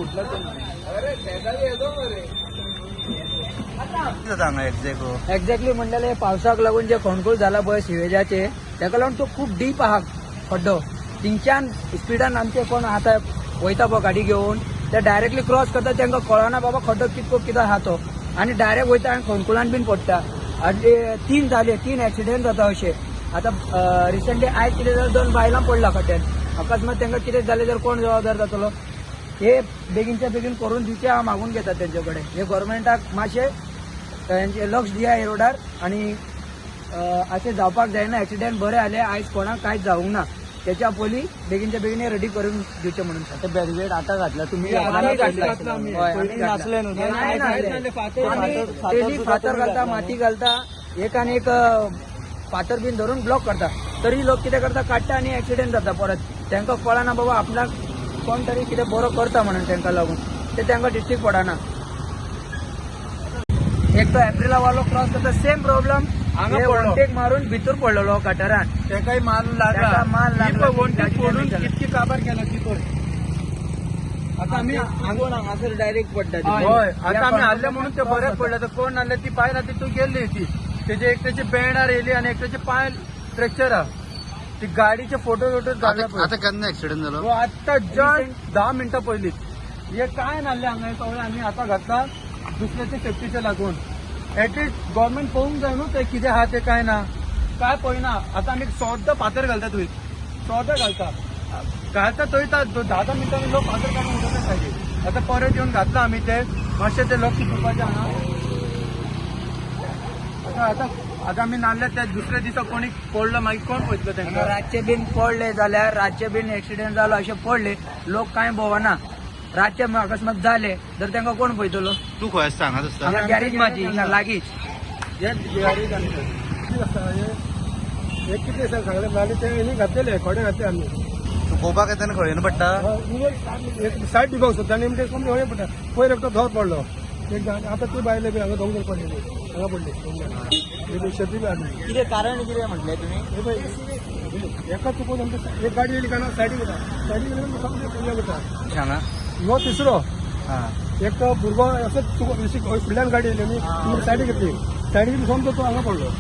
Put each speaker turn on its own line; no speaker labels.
फुटला तो.
कितें जाता हांगा एक्झॅक्ट?
एक्झॅक्टली म्हणलेले पावसाक लागून जे खोणकूल जाला पळय सिवेजाचे, तेका लागून तो खूब डीप आहा खड्डो. थिंगच्यान स्पिडान आमचे कोण आतां वयता पळय गाडी घेवन, ते डायरेक्टली क्रॉस करता. तांकां कळना बाबा खड्डो कितको कितें आहा तो, आनी डायरेक्ट वयता आनी खोणकुलान बीन पडटा. आनी तीन जाले, तीन एक्सिडेंट जाता अशे. आतां रिसंटली आयज कितें जालें, दोन बायलां पडला खड्ड्यान. अकस्मात तांकां कितें जालें तर कोण जबाबदार जातलो? हे बेगीनच्या बेगीन करून दिवचे हांव मागून घेता तेंचे कडेन. हे गोवोरमेंटाक मातशें तेंचे लक्ष दिया हे रोडार. आनी अशें जावपाक जायना. एक्सिडेंट बरें जालें आयज कोणाक कांयच जावंक ना. तेच्या पयलीं बेगीनच्या बेगीन हे रेडी करून दिवचें म्हणून सांगता.
बॅरिगेड आतां घातला तुम्ही?
आमी घातला.
घातला आमी.
हय, आमी
पयलीं
घातला.
नासले न्हू ते?
नाही, नासले. आमी डेली फातर घालता, माती घालता, एक आनी एक फातर बीन धरून ब्लॉक करता. तरी लोक कितें करता, काडटा आनी एक्सिडेंट जाता परत. तांकां कळना बाबा आपणाक कोण तरी कितें बरो करता म्हणून. तांकां लागून ते तांकां दिश्टीक पडना. एक तो एप्रिला वालो क्रॉस करता, सेम प्रॉब्लम.
हांगा पडलो.
वोल्टेक मारून भितर पडलेलो गटरान.
तेकाय माल लागला.
तेका माल
ही
लागला.
पळय वण्टीक
गाडी
फोडून
damage जाली.
कितकी काबार केला ती पळय. आता आमी
हांगासर डायरेक्ट पडटा ते.
हय, आता आमी हाडले म्हणून ते बऱ्याक पडले. तर कोण नासले, ती पाय ना तितून गेल्ली ती. तेजे एक तेचे बेणार येयली आनी एकट्याचे पांय फ्रॅक्चर आहा. ती गाडीचे फोटो फोटो काडले पळय.
आता केन्ना एक्सिडेंट जालो?
हो, आत्ता जस्ट 10 मिनटां पयलीं. हे काय नासले हांगा, हे सगळें आमी आतां घातला दुसऱ्याच्या सेफ्टीचे लागून. एटलिस्ट गव्हर्मेंट पळोवंक जाय न्हू ते कितें आहा तें काय ना. काय पळयना. आतां आमी सद्दां फातर घालता थंय, सद्दां घालता घालता थंय. 10 10 मिनटांनी लोक फातर काडून उडयता सायडीक. आतां परत येवन घातला आमी ते. मातशें ते लक्ष दिवपाचें हांगा. आतां आतां आतां आमी नासले त्या दुसऱ्या दिसा कोणी पडलो, मागीर कोण पळयतलो तेंकां?
रातचे बीन पडले जाल्यार, रातचे बीन एक्सिडेंट जालो अशें पडले, लोक कांय भोंवना. रातचे अकस्मात जाले तर तांकां कोण पळयतलो?
तूं खंय आसता? हांगाच आसता?
हांगा गॅरेज माझी, हिंगा लागींच.
हे गॅरेज आमचें.
एक कितें आसा सांगलें, नाल्यार ते हेणी घातलेले खडे घातले आमी.
तूं गोपाक येतना खंय पडटा?
एक सायड दिवपाक सोदता आनी म्हणजे कोण खंय पडटा. पयर एकटो धोर पडलो एक. आतां ती बायले बी हांगा दोग जाण पडलेली, हांगा पडली दोग जाण. शेती बी हाडली.
कितें कारण कितें म्हटलें तुमी?
हे पळय, एका चुकून आमच्या एक गाडी येयली काय ना सायडीक वता, सायडीक गेली काय वता.
हांगा
हो तिसरो.
हा.
एक भुरगो असोच चुकून फुडल्यान गाडी येयली आनी सायडीक घेतली, सायडीक घेतली, समजो तो हांगा पडलो.